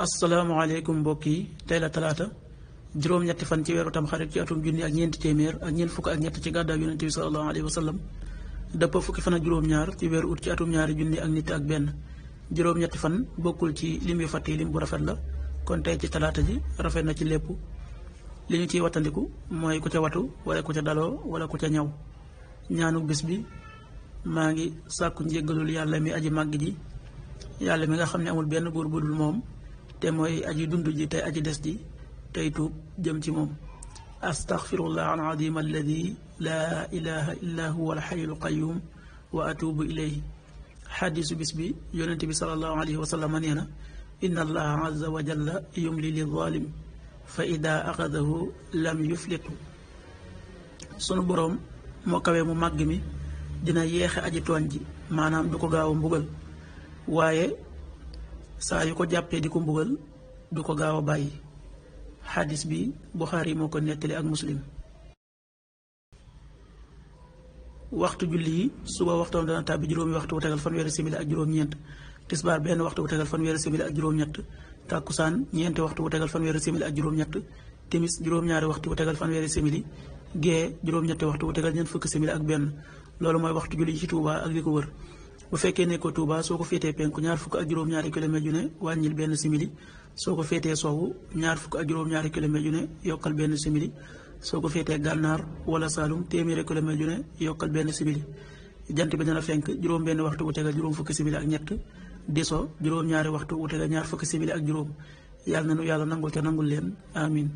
asalaamaaleykum mbokk yi tey la talaata juróom-ñetti fan ci weeru tamxarit ci atum junni ak ñeenti téeméer ak ñeent fukk ak ñett ci gàddaay yonente bi sallallahu alayhi wa sallam dëpp fukki fan ak juróom-ñaar ci weeru ut ci atum ñaari junni ak nit ak benn juróom-ñetti fan bokkul ci lim yu fàtte yi lim bu rafet la kon tey ci talaata ji rafet na ci lépp li ñu ciy wattandiku mooy ku ca watu wala ku ca daloo wala ku ca ñaw ñaanu bis bi maa ngi sàkku njéggalul yàlla mi aji màgg ji yàlla mi nga xam ne amul benn buur bu dul moom te mooy aji dund ji tey aji des ji tey tuub jëm ci moom astaghfirullah al azim alladi laa ilaha illa huwa al xayyul qayyum wa atubu ilayhi xadisu bis bi yonente bi salallahu alayhi wa sallam nee na inna allaha azza wa jalla yumli li zalim fa ida axadahu lam yuflitu sunu boroom moo kawee mu màgg mi dina yeexe aji tooñ ji maanaam du ko gaaw a mbugal waaye saa yu ko jàppee di ko mbugal du ko gaaw a bàyyi xadis bi Buxaari moo ko nettali ak Muslim. waxtu julli yi suba waxtoom dana tàbbi juróomi waxtu wu tegal fanweeri simili ak juróom-ñeent tisbaar benn waxtu wu tegal fanweeri simili ak juróom-ñett tàkkusaan ñeenti waxtu wu tegal fanweeri simili ak juróom-ñett timis juróom-ñaari waxtu wu tegal fanweeri simili gee juróom-ñetti waxtu wu tegal ñeent fukki simili ak benn loolu mooy waxtu julli yi ci Touba ak li ko wër. bu fekkee ne ko Touba soo ko féetee penku ñaar fukk ak juróom-ñaari kilomètre yu ne wàññil benn simili soo ko féetee sowwu ñaar fukk ak juróom-ñaari kilomètre yu ne yokkal benn simili soo ko féetee gànnaar wala Saalum téeméeri kilomètre yu ne yokkal benn simili jant bi dana fenk juróom benn waxtu wu tegal juróom fukki simili ak ñett di so juróom-ñaari waxtu wu tegal ñaar fukki simili ak juróom yàlla na nu yàlla nangul te nangul leen amin